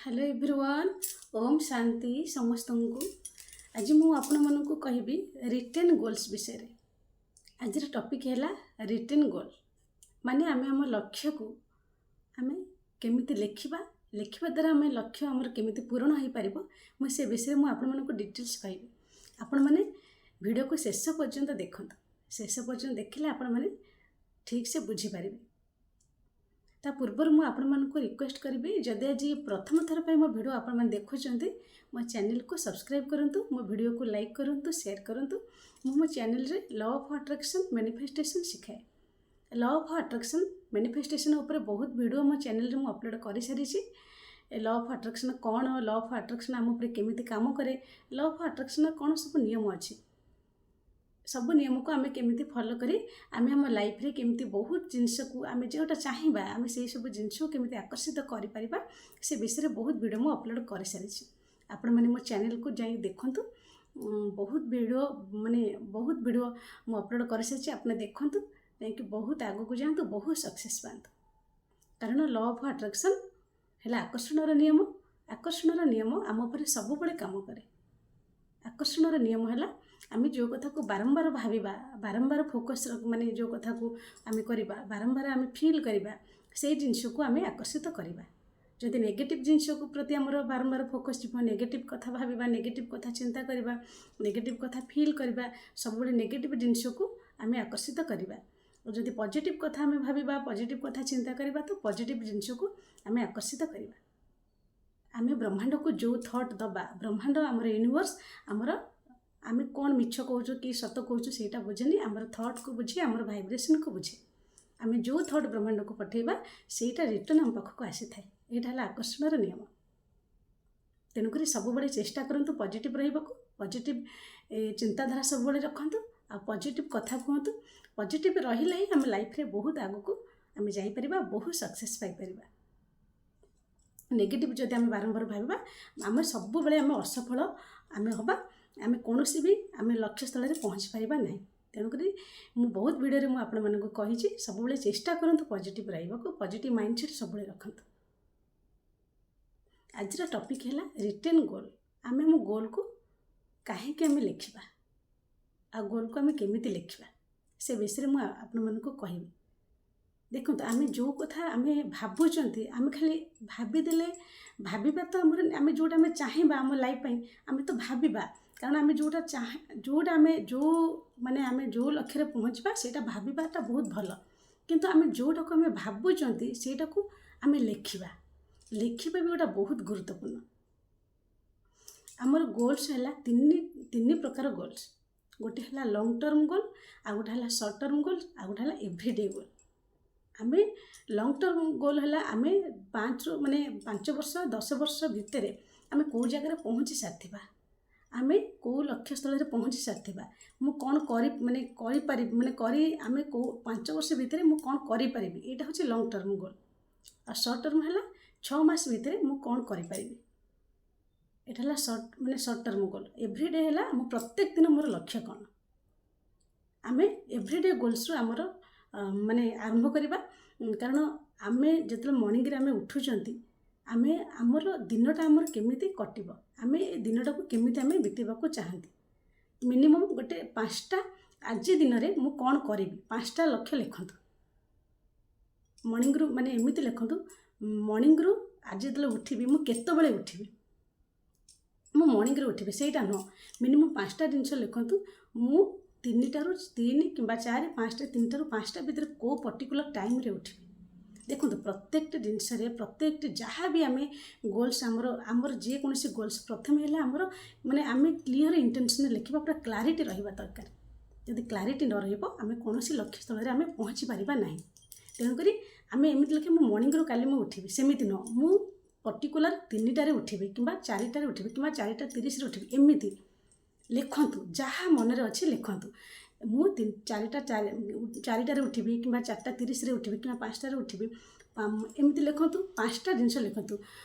Hello everyone, Om ଶାନ୍ତି ସମସ୍ତଙ୍କୁ। ଆଜି ମୁଁ ଆପଣମାନଙ୍କୁ କହିବି ରିଟେନ୍ ଗୋଲ୍ସ ବିଷୟରେ। ଆଜିର ଟପିକ୍ ହେଲା ରିଟେନ୍ ଗୋଲ୍, ମାନେ ଆମେ ଆମ ଲକ୍ଷ୍ୟକୁ ଆମେ କେମିତି ଲେଖିବା, ଲେଖିବା ଦ୍ୱାରା ଆମେ ଲକ୍ଷ୍ୟ ଆମର କେମିତି ପୂରଣ ହୋଇପାରିବ, ମୁଁ ସେ ବିଷୟରେ ମୁଁ ଆପଣମାନଙ୍କୁ ଡିଟେଲ୍ସ କହିବି। ଆପଣମାନେ ଭିଡ଼ିଓକୁ ଶେଷ ପର୍ଯ୍ୟନ୍ତ ଦେଖନ୍ତୁ। ଶେଷ ପର୍ଯ୍ୟନ୍ତ ଦେଖିଲେ ଆପଣମାନେ ଠିକ୍ସେ ବୁଝିପାରିବେ। ତା ପୂର୍ବରୁ ମୁଁ ଆପଣମାନଙ୍କୁ ରିକ୍ୱେଷ୍ଟ କରିବି, ଯଦି ଆଜି ପ୍ରଥମ ଥର ପାଇଁ ମୋ ଭିଡ଼ିଓ ଆପଣମାନେ ଦେଖୁଛନ୍ତି, ମୋ ଚ୍ୟାନେଲକୁ ସବସ୍କ୍ରାଇବ୍ କରନ୍ତୁ, ମୋ ଭିଡ଼ିଓକୁ ଲାଇକ୍ କରନ୍ତୁ, ସେୟାର କରନ୍ତୁ। ମୁଁ ମୋ ଚ୍ୟାନେଲରେ ଲ ଅଫ୍ ଆଟ୍ରାକ୍ସନ୍ ମ୍ୟାନିଫେଷ୍ଟେସନ୍ ଶିଖାଏ। ଲ ଅଫ୍ ଆଟ୍ରାକ୍ସନ୍ ମ୍ୟାନିଫେଷ୍ଟେସନ୍ ଉପରେ ବହୁତ ଭିଡ଼ିଓ ମୋ ଚ୍ୟାନେଲରେ ମୁଁ ଅପଲୋଡ଼ କରିସାରିଛି। ଲ ଅଫ୍ ଆଟ୍ରାକ୍ସନ୍ କ'ଣ, ଲ ଅଫ୍ ଆଟ୍ରାକ୍ସନ୍ ଆମ ଉପରେ କେମିତି କାମ କରେ, ଲ ଅଫ୍ ଆଟ୍ରାକ୍ସନ୍ର କ'ଣ ସବୁ ନିୟମ ଅଛି, ସବୁ ନିୟମକୁ ଆମେ କେମିତି ଫଲୋ କରି ଆମେ ଆମ ଲାଇଫ୍ରେ କେମିତି ବହୁତ ଜିନିଷକୁ ଆମେ ଯେଉଁଟା ଚାହିଁବା, ଆମେ ସେଇ ସବୁ ଜିନିଷକୁ କେମିତି ଆକର୍ଷିତ କରିପାରିବା, ସେ ବିଷୟରେ ବହୁତ ଭିଡ଼ିଓ ମୁଁ ଅପଲୋଡ଼ କରିସାରିଛି। ଆପଣମାନେ ମୋ ଚ୍ୟାନେଲକୁ ଯାଇ ଦେଖନ୍ତୁ। ବହୁତ ଭିଡ଼ିଓ, ମାନେ ବହୁତ ଭିଡ଼ିଓ ମୁଁ ଅପଲୋଡ଼ କରିସାରିଛି। ଆପଣ ଦେଖନ୍ତୁ, ଯାଇକି ବହୁତ ଆଗକୁ ଯାଆନ୍ତୁ, ବହୁତ ସକ୍ସେସ୍ ପାଆନ୍ତୁ। କାରଣ ଲ ଅଫ୍ ଆଟ୍ରାକ୍ସନ୍ ହେଲା ଆକର୍ଷଣର ନିୟମ। ଆକର୍ଷଣର ନିୟମ ଆମ ଉପରେ ସବୁବେଳେ କାମ କରେ। ଆକର୍ଷଣର ନିୟମ ହେଲା ଆମେ ଯେଉଁ କଥାକୁ ବାରମ୍ବାର ଭାବିବା, ବାରମ୍ବାର ଫୋକସ୍, ମାନେ ଯେଉଁ କଥାକୁ ଆମେ କରିବା, ବାରମ୍ବାର ଆମେ ଫିଲ୍ କରିବା, ସେଇ ଜିନିଷକୁ ଆମେ ଆକର୍ଷିତ କରିବା। ଯଦି ନେଗେଟିଭ୍ ଜିନିଷକୁ ପ୍ରତି ଆମର ବାରମ୍ବାର ଫୋକସ୍ ଯିବ, ନେଗେଟିଭ୍ କଥା ଭାବିବା, ନେଗେଟିଭ୍ କଥା ଚିନ୍ତା କରିବା, ନେଗେଟିଭ୍ କଥା ଫିଲ୍ କରିବା, ସବୁବେଳେ ନେଗେଟିଭ୍ ଜିନିଷକୁ ଆମେ ଆକର୍ଷିତ କରିବା। ଆଉ ଯଦି ପଜିଟିଭ୍ କଥା ଆମେ ଭାବିବା, ପଜିଟିଭ୍ କଥା ଚିନ୍ତା କରିବା, ତ ପଜିଟିଭ୍ ଜିନିଷକୁ ଆମେ ଆକର୍ଷିତ କରିବା। ଆମେ ବ୍ରହ୍ମାଣ୍ଡକୁ ଯେଉଁ ଥଟ୍ ଦେବା, ବ୍ରହ୍ମାଣ୍ଡ, ଆମର ୟୁନିଭର୍ସ ଆମର ଆମେ କ'ଣ ମିଛ କହୁଛୁ କି ସତ କହୁଛୁ ସେଇଟା ବୁଝେନି। ଆମର ଥଟ୍କୁ ବୁଝେ, ଆମର ଭାଇବ୍ରେସନ୍କୁ ବୁଝେ। ଆମେ ଯେଉଁ ଥଟ୍ ବ୍ରହ୍ମାଣ୍ଡକୁ ପଠାଇବା, ସେଇଟା ରିଟର୍ନ ଆମ ପାଖକୁ ଆସିଥାଏ। ଏଇଟା ହେଲା ଆକର୍ଷଣର ନିୟମ। ତେଣୁକରି ସବୁବେଳେ ଚେଷ୍ଟା କରନ୍ତୁ ପଜିଟିଭ୍ ରହିବାକୁ। ପଜିଟିଭ୍ ଚିନ୍ତାଧାରା ସବୁବେଳେ ରଖନ୍ତୁ ଆଉ ପଜିଟିଭ୍ କଥା କୁହନ୍ତୁ। ପଜିଟିଭ୍ ରହିଲେ ହିଁ ଆମ ଲାଇଫ୍ରେ ବହୁତ ଆଗକୁ ଆମେ ଯାଇପାରିବା, ବହୁତ ସକ୍ସେସ୍ ପାଇପାରିବା। ନେଗେଟିଭ୍ ଯଦି ଆମେ ବାରମ୍ବାର ଭାବିବା, ଆମେ ସବୁବେଳେ ଆମେ ଅସଫଳ ଆମେ ହେବା। ଆମେ କୌଣସି ବି ଆମେ ଲକ୍ଷ୍ୟସ୍ଥଳରେ ପହଞ୍ଚି ପାରିବା ନାହିଁ। ତେଣୁକରି ମୁଁ ବହୁତ ଭିଡ଼ିଓରେ ମୁଁ ଆପଣମାନଙ୍କୁ କହିଛି, ସବୁବେଳେ ଚେଷ୍ଟା କରନ୍ତୁ ପଜିଟିଭ୍ ରହିବାକୁ, ପଜିଟିଭ୍ ମାଇଣ୍ଡସେଟ୍ ସବୁବେଳେ ରଖନ୍ତୁ। ଆଜିର ଟପିକ୍ ହେଲା ରିଟେନ୍ ଗୋଲ୍। ଆମେ ଆମ ଗୋଲ୍କୁ କାହିଁକି ଆମେ ଲେଖିବା ଆଉ ଗୋଲ୍କୁ ଆମେ କେମିତି ଲେଖିବା, ସେ ବିଷୟରେ ମୁଁ ଆପଣମାନଙ୍କୁ କହିବି। ଦେଖନ୍ତୁ, ଆମେ ଯେଉଁ କଥା ଆମେ ଭାବୁଛନ୍ତି, ଆମେ ଖାଲି ଭାବିଦେଲେ, ଭାବିବା ତ ଆମର, ଆମେ ଯେଉଁଟା ଆମେ ଚାହିଁବା ଆମ ଲାଇଫ୍ ପାଇଁ, ଆମେ ତ ଭାବିବା। କାରଣ ଆମେ ଯେଉଁଟା ଚାହେଁ, ଯେଉଁଟା ଆମେ ଯେଉଁ ମାନେ ଆମେ ଯେଉଁ ଲକ୍ଷ୍ୟରେ ପହଞ୍ଚିବା, ସେଇଟା ଭାବିବାଟା ବହୁତ ଭଲ। କିନ୍ତୁ ଆମେ ଯେଉଁଟାକୁ ଆମେ ଭାବୁଛନ୍ତି, ସେଇଟାକୁ ଆମେ ଲେଖିବା, ଲେଖିବା ବି ଗୋଟେ ବହୁତ ଗୁରୁତ୍ୱପୂର୍ଣ୍ଣ। ଆମର ଗୋଲ୍ସ ହେଲା ତିନି ତିନି ପ୍ରକାର ଗୋଲ୍ସ। ଗୋଟେ ହେଲା ଲଙ୍ଗ୍ ଟର୍ମ ଗୋଲ୍, ଆଉ ଗୋଟେ ହେଲା ସର୍ଟ ଟର୍ମ ଗୋଲ୍, ଆଉ ଗୋଟେ ହେଲା ଏଭ୍ରିଡେ ଗୋଲ୍। ଆମେ ଲଙ୍ଗ୍ ଟର୍ମ ଗୋଲ୍ ହେଲା ଆମେ 5ରୁ ମାନେ 5 ବର୍ଷ, 10 ବର୍ଷ ଭିତରେ ଆମେ କେଉଁ ଜାଗାରେ ପହଞ୍ଚି ସାରିଥିବା, ଆମେ କେଉଁ ଲକ୍ଷ୍ୟସ୍ଥଳରେ ପହଞ୍ଚି ସାରିଥିବା, ମୁଁ କ'ଣ କରି ମାନେ କରିପାରିବି, ମାନେ କରି ଆମେ କେଉଁ 5 ବର୍ଷ ଭିତରେ ମୁଁ କ'ଣ କରିପାରିବି, ଏଇଟା ହେଉଛି ଲଙ୍ଗ୍ ଟର୍ମ ଗୋଲ୍। ଆଉ ସର୍ଟ ଟର୍ମ ହେଲା 6 ମାସ ଭିତରେ ମୁଁ କ'ଣ କରିପାରିବି। ଏଇଟା ହେଲା ସର୍ଟ ମାନେ ସର୍ଟ ଟର୍ମ ଗୋଲ୍। ଏଭ୍ରିଡେ ହେଲା ମୁଁ ପ୍ରତ୍ୟେକ ଦିନ ମୋର ଲକ୍ଷ୍ୟ କ'ଣ। ଆମେ ଏଭ୍ରିଡେ ଗୋଲ୍ସରୁ ଆମର ମାନେ ଆରମ୍ଭ କରିବା। କାରଣ ଆମେ ଯେତେବେଳେ ମର୍ଣ୍ଣିଂରେ ଆମେ ଉଠୁଛନ୍ତି, ଆମେ ଆମର ଦିନଟା ଆମର କେମିତି କଟିବ, ଆମେ ଏ ଦିନଟାକୁ କେମିତି ଆମେ ବିତେଇବାକୁ ଚାହାନ୍ତି, ମିନିମମ୍ ଗୋଟେ ପାଞ୍ଚଟା, ଆଜି ଦିନରେ ମୁଁ କ'ଣ କରିବି, ପାଞ୍ଚଟା ଲକ୍ଷ୍ୟ ଲେଖନ୍ତୁ ମର୍ଣ୍ଣିଂରୁ। ମାନେ ଏମିତି ଲେଖନ୍ତୁ, ମର୍ଣ୍ଣିଂରୁ ଆଜି ଯେତେବେଳେ ଉଠିବି, ମୁଁ କେତେବେଳେ ଉଠିବି, ମୁଁ ମର୍ଣ୍ଣିଂରେ ଉଠିବି, ସେଇଟା ନୁହଁ। ମିନିମମ୍ ପାଞ୍ଚଟା ଜିନିଷ ଲେଖନ୍ତୁ। ମୁଁ 3ଟାରୁ 3 କିମ୍ବା 4, 5ଟା, 3ଟାରୁ 5ଟା ଭିତରେ କେଉଁ ପର୍ଟିକୁଲାର ଟାଇମ୍ରେ ଉଠିବି। ଦେଖନ୍ତୁ, ପ୍ରତ୍ୟେକଟି ଜିନିଷରେ, ପ୍ରତ୍ୟେକଟି ଯାହା ବି ଆମେ ଗୋଲ୍ସ ଆମର ଆମର ଯେକୌଣସି ଗୋଲ୍ସ, ପ୍ରଥମେ ହେଲା ଆମର ମାନେ ଆମେ କ୍ଲିଅର ଇଣ୍ଟେନସନ୍ରେ ଲେଖିବା, ପୁରା କ୍ଲାରିଟି ରହିବା ଦରକାର। ଯଦି କ୍ଲାରିଟି ନ ରହିବ, ଆମେ କୌଣସି ଲକ୍ଷ୍ୟସ୍ଥଳରେ ଆମେ ପହଞ୍ଚି ପାରିବା ନାହିଁ। ତେଣୁକରି ଆମେ ଏମିତି ଲେଖିବା, ମୁଁ ମର୍ଣ୍ଣିଂରୁ କାଲି ମୁଁ ଉଠିବି, ସେମିତି ନୁହଁ। ମୁଁ ପର୍ଟିକୁଲାର 3ଟାରେ ଉଠିବି କିମ୍ବା 4ଟାରେ ଉଠିବି କିମ୍ବା 4ଟା 30ରେ ଉଠିବି, ଏମିତି ଲେଖନ୍ତୁ। ଯାହା ମନରେ ଅଛି ଲେଖନ୍ତୁ। ମୁଁ 4ଟା 4ଟାରେ ଉଠିବି କିମ୍ବା 4ଟା 30ରେ ଉଠିବି କିମ୍ବା 5ଟାରେ ଉଠିବି, ଏମିତି ଲେଖନ୍ତୁ। ପାଞ୍ଚଟା ଜିନିଷ ଲେଖନ୍ତୁ।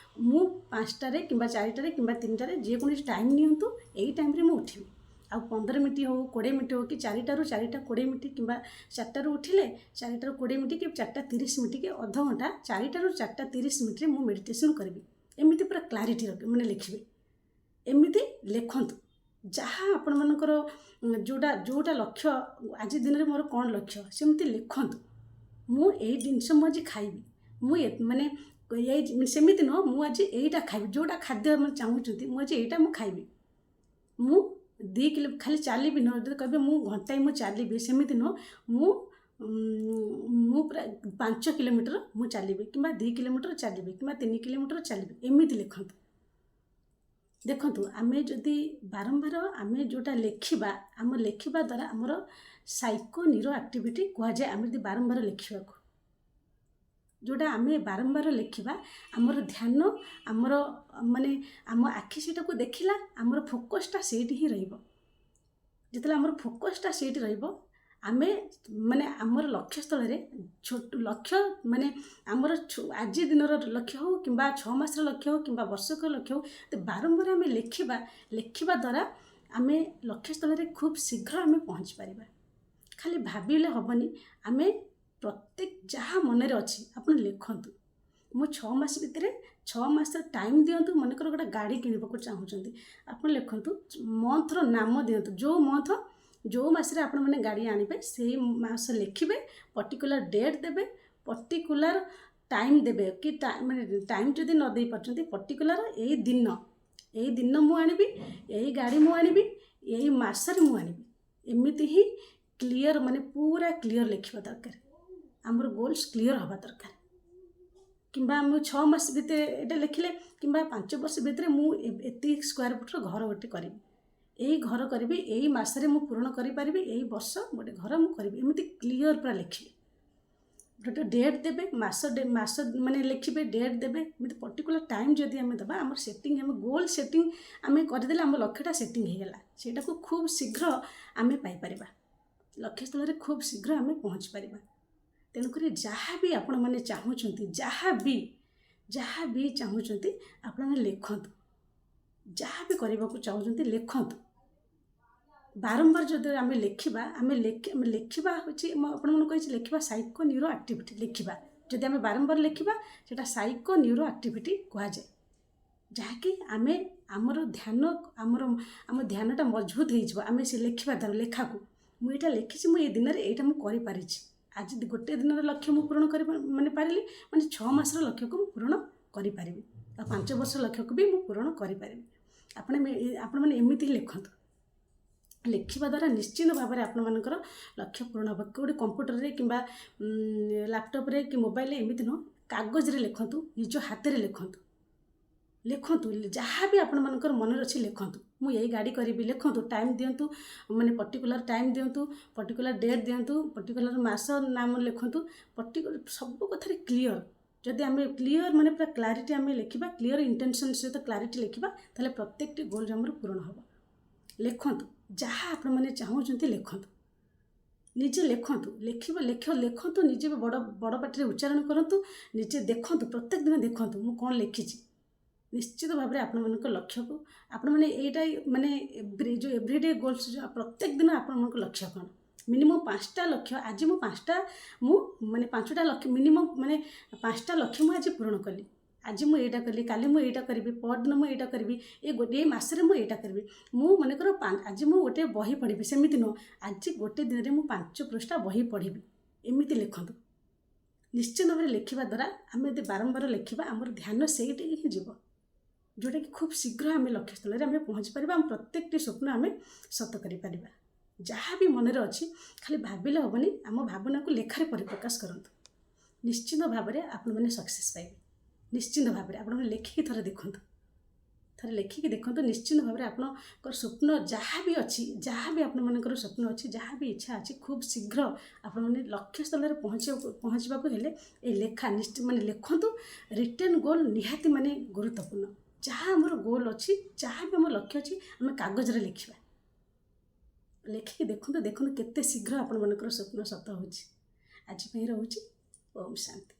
ମୁଁ 5ଟାରେ କିମ୍ବା 4ଟାରେ କିମ୍ବା 3ଟାରେ, ଯେକୌଣସି ଟାଇମ୍ ନିଅନ୍ତୁ, ଏଇ ଟାଇମ୍ରେ ମୁଁ ଉଠିବି। ଆଉ 15 ମିନିଟ୍ ହଉ, 20 ମିନିଟ୍ ହଉ, କି 4ଟାରୁ 4ଟା 20 ମିନିଟ୍ କିମ୍ବା 4ଟାରୁ ଉଠିଲେ 4ଟାରୁ 20 ମିନିଟ୍ କି 4ଟା 30 ମିନିଟ୍ କି ଅଧଘଣ୍ଟା, 4ଟାରୁ 4ଟା 30 ମିନିଟ୍ରେ ମୁଁ ମେଡ଼ିଟେସନ୍ କରିବି, ଏମିତି ପୁରା ପୁରା କ୍ଲାରିଟି ମାନେ ଲେଖିବେ। ଏମିତି ଲେଖନ୍ତୁ ଯାହା ଆପଣମାନଙ୍କର ଯେଉଁଟା ଯେଉଁଟା ଲକ୍ଷ୍ୟ, ଆଜି ଦିନରେ ମୋର କ'ଣ ଲକ୍ଷ୍ୟ, ସେମିତି ଲେଖନ୍ତୁ। ମୁଁ ଏଇ ଜିନିଷ ମୁଁ ଆଜି ଖାଇବି, ମୁଁ ମାନେ ଏଇ ସେମିତି ନୁହଁ, ମୁଁ ଆଜି ଏଇଟା ଖାଇବି। ଯେଉଁଟା ଖାଦ୍ୟ ମାନେ ଚାହୁଁଛନ୍ତି, ମୁଁ ଆଜି ଏଇଟା ମୁଁ ଖାଇବି। ମୁଁ 2 କିଲୋ ଖାଲି ଚାଲିବି ନୁହଁ, ଯଦି କହିବେ ମୁଁ ଘଣ୍ଟାଏ ମୁଁ ଚାଲିବି, ସେମିତି ନୁହଁ, ମୁଁ ମୁଁ ପୁରା 5 କିଲୋମିଟର ମୁଁ ଚାଲିବି କିମ୍ବା 2 କିଲୋମିଟର ଚାଲିବି କିମ୍ବା 3 କିଲୋମିଟର ଚାଲିବି, ଏମିତି ଲେଖନ୍ତୁ। ଦେଖନ୍ତୁ, ଆମେ ଯଦି ବାରମ୍ବାର ଆମେ ଯେଉଁଟା ଲେଖିବା, ଆମ ଲେଖିବା ଦ୍ୱାରା ଆମର ସାଇକୋ ନ୍ୟୁରୋ ଆକ୍ଟିଭିଟି କୁହାଯାଏ। ଆମେ ଯଦି ବାରମ୍ବାର ଲେଖିବାକୁ, ଯେଉଁଟା ଆମେ ବାରମ୍ବାର ଲେଖିବା, ଆମର ଧ୍ୟାନ, ଆମର ମାନେ ଆମ ଆଖି ସେଇଟାକୁ ଦେଖିଲା, ଆମର ଫୋକସ୍ଟା ସେଇଠି ହିଁ ରହିବ। ଯେତେବେଳେ ଆମର ଫୋକସ୍ଟା ସେଇଠି ରହିବ, ଆମେ ମାନେ ଆମର ଲକ୍ଷ୍ୟସ୍ଥଳରେ, ଛୋଟ ଲକ୍ଷ୍ୟ ମାନେ ଆମର ଆଜି ଦିନର ଲକ୍ଷ୍ୟ ହେଉ କିମ୍ବା 6 ମାସର ଲକ୍ଷ୍ୟ ହେଉ କିମ୍ବା ବର୍ଷକର ଲକ୍ଷ୍ୟ ହେଉ, ତ ବାରମ୍ବାର ଆମେ ଲେଖିବା। ଲେଖିବା ଦ୍ୱାରା ଆମେ ଲକ୍ଷ୍ୟସ୍ଥଳରେ ଖୁବ୍ ଶୀଘ୍ର ଆମେ ପହଞ୍ଚି ପାରିବା। ଖାଲି ଭାବିଲେ ହେବନି, ଆମେ ପ୍ରତ୍ୟେକ ଯାହା ମନରେ ଅଛି ଆପଣ ଲେଖନ୍ତୁ। ମୁଁ 6 ମାସ ଭିତରେ, 6 ମାସର ଟାଇମ୍ ଦିଅନ୍ତୁ। ମନେକର ଗୋଟେ ଗାଡ଼ି କିଣିବାକୁ ଚାହୁଁଛନ୍ତି ଆପଣ, ଲେଖନ୍ତୁ, ମନ୍ଥର ନାମ ଦିଅନ୍ତୁ। ଯେଉଁ ମନ୍ଥ, ଯେଉଁ ମାସରେ ଆପଣମାନେ ଗାଡ଼ି ଆଣିବେ, ସେଇ ମାସ ଲେଖିବେ, ପର୍ଟିକୁଲାର ଡେଟ୍ ଦେବେ, ପର୍ଟିକୁଲାର ଟାଇମ୍ ଦେବେ କି ମାନେ ଟାଇମ୍ ଯଦି ନ ଦେଇପାରୁଛନ୍ତି, ପର୍ଟିକୁଲାର ଏଇ ଦିନ, ଏଇ ଦିନ ମୁଁ ଆଣିବି, ଏଇ ଗାଡ଼ି ମୁଁ ଆଣିବି, ଏଇ ମାସରେ ମୁଁ ଆଣିବି, ଏମିତି ହିଁ କ୍ଲିଅର୍, ମାନେ ପୁରା କ୍ଲିଅର୍ ଲେଖିବା ଦରକାର। ଆମର ଗୋଲ୍ସ କ୍ଲିଅର୍ ହେବା ଦରକାର। କିମ୍ବା ମୁଁ 6 ମାସ ଭିତରେ ଏଇଟା ଲେଖିଲେ କିମ୍ବା 5 ବର୍ଷ ଭିତରେ ମୁଁ ଏତିକି ସ୍କୋୟାର ଫୁଟ୍ର ଘର ଗୋଟେ କରିବି, ଏଇ ଘର କରିବି, ଏଇ ମାସରେ ମୁଁ ପୂରଣ କରିପାରିବି, ଏଇ ବର୍ଷ ଗୋଟେ ଘର ମୁଁ କରିବି, ଏମିତି କ୍ଲିଅର୍ ପୁରା ଲେଖିବେ। ଗୋଟେ ଡେଟ୍ ଦେବେ, ମାସ ମାସ ମାନେ ଲେଖିବେ, ଡେଟ୍ ଦେବେ, ଏମିତି ପର୍ଟିକୁଲାର ଟାଇମ୍ ଯଦି ଆମେ ଦେବା, ଆମର ସେଟିଂ, ଆମେ ଗୋଲ୍ ସେଟିଂ ଆମେ କରିଦେଲେ ଆମ ଲକ୍ଷ୍ୟଟା ସେଟିଂ ହେଇଗଲା। ସେଇଟାକୁ ଖୁବ୍ ଶୀଘ୍ର ଆମେ ପାଇପାରିବା, ଲକ୍ଷ୍ୟସ୍ଥଳରେ ଖୁବ୍ ଶୀଘ୍ର ଆମେ ପହଞ୍ଚି ପାରିବା। ତେଣୁକରି ଯାହା ବି ଆପଣମାନେ ଚାହୁଁଛନ୍ତି, ଯାହା ବି ଚାହୁଁଛନ୍ତି, ଆପଣମାନେ ଲେଖନ୍ତୁ। ଯାହା ବି କରିବାକୁ ଚାହୁଁଛନ୍ତି, ଲେଖନ୍ତୁ। ବାରମ୍ବାର ଯଦି ଆମେ ଲେଖିବା, ଆମେ ଲେଖିବା ହେଉଛି, ମୁଁ ଆପଣମାନଙ୍କୁ କହିଛି, ଲେଖିବା ସାଇକୋ ନ୍ୟୁରୋ ଆକ୍ଟିଭିଟି। ଲେଖିବା ଯଦି ଆମେ ବାରମ୍ବାର ଲେଖିବା, ସେଇଟା ସାଇକୋ ନ୍ୟୁରୋ ଆକ୍ଟିଭିଟି କୁହାଯାଏ, ଯାହାକି ଆମେ ଆମର ଧ୍ୟାନ, ଆମ ଧ୍ୟାନଟା ମଜବୁତ ହେଇଯିବ। ଆମେ ସେ ଲେଖିବା ଦ୍ୱାରା, ଲେଖାକୁ ମୁଁ ଏଇଟା ଲେଖିଛି, ମୁଁ ଏଇ ଦିନରେ ଏଇଟା ମୁଁ କରିପାରିଛି, ଆଜି ଗୋଟେ ଦିନର ଲକ୍ଷ୍ୟ ମୁଁ ପୂରଣ କରି ମାନେ ପାରିଲି, ମାନେ 6 ମାସର ଲକ୍ଷ୍ୟକୁ ମୁଁ ପୂରଣ କରିପାରିବି ଆଉ 5 ବର୍ଷ ଲକ୍ଷ୍ୟକୁ ବି ମୁଁ ପୂରଣ କରିପାରିବି। ଆପଣମାନେ ଏମିତି ଲେଖନ୍ତୁ। ଲେଖିବା ଦ୍ୱାରା ନିଶ୍ଚିନ୍ତ ଭାବରେ ଆପଣମାନଙ୍କର ଲକ୍ଷ୍ୟ ପୂରଣ ହେବ। କେଉଁଠି କମ୍ପ୍ୟୁଟରରେ କିମ୍ବା ଲାପଟପ୍ରେ କି ମୋବାଇଲରେ ଏମିତି ନୁହଁ, କାଗଜରେ ଲେଖନ୍ତୁ, ନିଜ ହାତରେ ଲେଖନ୍ତୁ। ଲେଖନ୍ତୁ, ଯାହା ବି ଆପଣମାନଙ୍କର ମନରେ ଅଛି ଲେଖନ୍ତୁ। ମୁଁ ଏଇ ଗାଡ଼ି କରିବି, ଲେଖନ୍ତୁ, ଟାଇମ୍ ଦିଅନ୍ତୁ, ମାନେ ପର୍ଟିକୁଲାର ଟାଇମ୍ ଦିଅନ୍ତୁ, ପର୍ଟିକୁଲାର ଡେଟ୍ ଦିଅନ୍ତୁ, ପର୍ଟିକୁଲାର ମାସ ନାମ ଲେଖନ୍ତୁ, ପର୍ଟିକୁଲାର ସବୁ କଥାରେ କ୍ଲିଅର୍। ଯଦି ଆମେ କ୍ଲିଅର୍, ମାନେ ପୁରା କ୍ଲାରିଟି ଆମେ ଲେଖିବା, କ୍ଲିଅର୍ ଇଣ୍ଟେନସନ୍ ସହିତ କ୍ଲାରିଟି ଲେଖିବା, ତାହେଲେ ପ୍ରତ୍ୟେକଟି ଗୋଲ୍ ଆମର ପୂରଣ ହେବ। ଲେଖନ୍ତୁ, ଯାହା ଆପଣମାନେ ଚାହୁଁଛନ୍ତି ଲେଖନ୍ତୁ, ନିଜେ ଲେଖନ୍ତୁ। ଲେଖିବ ଲେଖ ଲେଖନ୍ତୁ, ନିଜେ ବି ବଡ଼ ବଡ଼ ପାଟିରେ ଉଚ୍ଚାରଣ କରନ୍ତୁ। ନିଜେ ଦେଖନ୍ତୁ, ପ୍ରତ୍ୟେକ ଦିନ ଦେଖନ୍ତୁ ମୁଁ କ'ଣ ଲେଖିଛି। ନିଶ୍ଚିତ ଭାବରେ ଆପଣମାନଙ୍କ ଲକ୍ଷ୍ୟକୁ ଆପଣମାନେ ଏଇଟା ମାନେ ଏଭ୍ରି ଯେଉଁ ଏଭ୍ରିଡେ ଗୋଲ୍ସ, ଯେଉଁ ପ୍ରତ୍ୟେକ ଦିନ ଆପଣମାନଙ୍କ ଲକ୍ଷ୍ୟ କ'ଣ, ମିନିମମ୍ 5ଟା ଲକ୍ଷ୍ୟ। ଆଜି ମୁଁ 5ଟା, ମୁଁ ମାନେ 5ଟା ଲକ୍ଷ୍ୟ, ମିନିମମ୍ ମାନେ 5ଟା ଲକ୍ଷ୍ୟ ମୁଁ ଆଜି ପୂରଣ କଲି। ଆଜି ମୁଁ ଏଇଟା କଲି, କାଲି ମୁଁ ଏଇଟା କରିବି, ପରଦିନ ମୁଁ ଏଇଟା କରିବି, ଏ ଗୋଟିଏ ମାସରେ ମୁଁ ଏଇଟା କରିବି। ମୁଁ ମନେକର ଆଜି ମୁଁ ଗୋଟେ ବହି ପଢ଼ିବି, ସେମିତି ନୁହଁ, ଆଜି ଗୋଟେ ଦିନରେ ମୁଁ 5 ପୃଷ୍ଠା ବହି ପଢ଼ିବି, ଏମିତି ଲେଖନ୍ତୁ। ନିଶ୍ଚିତ ଭାବରେ ଲେଖିବା ଦ୍ୱାରା, ଆମେ ଯଦି ବାରମ୍ବାର ଲେଖିବା, ଆମର ଧ୍ୟାନ ସେଇଠି ହିଁ ଯିବ, ଯେଉଁଟାକି ଖୁବ୍ ଶୀଘ୍ର ଆମେ ଲକ୍ଷ୍ୟସ୍ଥଳରେ ଆମେ ପହଞ୍ଚି ପାରିବା। ଆମ ପ୍ରତ୍ୟେକଟି ସ୍ୱପ୍ନ ଆମେ ସତ କରିପାରିବା। ଯାହା ବି ମନରେ ଅଛି, ଖାଲି ଭାବିଲେ ହେବନି, ଆମ ଭାବନାକୁ ଲେଖାରେ ପରିପ୍ରକାଶ କରନ୍ତୁ। ନିଶ୍ଚିତ ଭାବରେ ଆପଣମାନେ ସକ୍ସେସ୍ ପାଇବେ। ନିଶ୍ଚିନ୍ତ ଭାବରେ ଆପଣମାନେ ଲେଖିକି ଥରେ ଦେଖନ୍ତୁ, ଥରେ ଲେଖିକି ଦେଖନ୍ତୁ। ନିଶ୍ଚିନ୍ତ ଭାବରେ ଆପଣଙ୍କର ସ୍ୱପ୍ନ ଯାହା ବି ଅଛି, ଯାହା ବି ଆପଣମାନଙ୍କର ସ୍ୱପ୍ନ ଅଛି, ଯାହା ବି ଇଚ୍ଛା ଅଛି, ଖୁବ୍ ଶୀଘ୍ର ଆପଣମାନେ ଲକ୍ଷ୍ୟସ୍ଥଳରେ ପହଞ୍ଚିବାକୁ ହେଲେ ଏ ଲେଖା ନିଶ୍ଚୟ ମାନେ ଲେଖନ୍ତୁ। ରିଟେନ୍ ଗୋଲ୍ ନିହାତି ମାନେ ଗୁରୁତ୍ୱପୂର୍ଣ୍ଣ। ଯାହା ଆମର ଗୋଲ୍ ଅଛି, ଯାହା ବି ଆମ ଲକ୍ଷ୍ୟ ଅଛି, ଆମେ କାଗଜରେ ଲେଖିବା। ଲେଖିକି ଦେଖନ୍ତୁ, ଦେଖନ୍ତୁ କେତେ ଶୀଘ୍ର ଆପଣମାନଙ୍କର ସ୍ୱପ୍ନ ସତ ହେଉଛି। ଆଜି ପାଇଁ ରହୁଛି। ଓମ୍ ଶାନ୍ତି।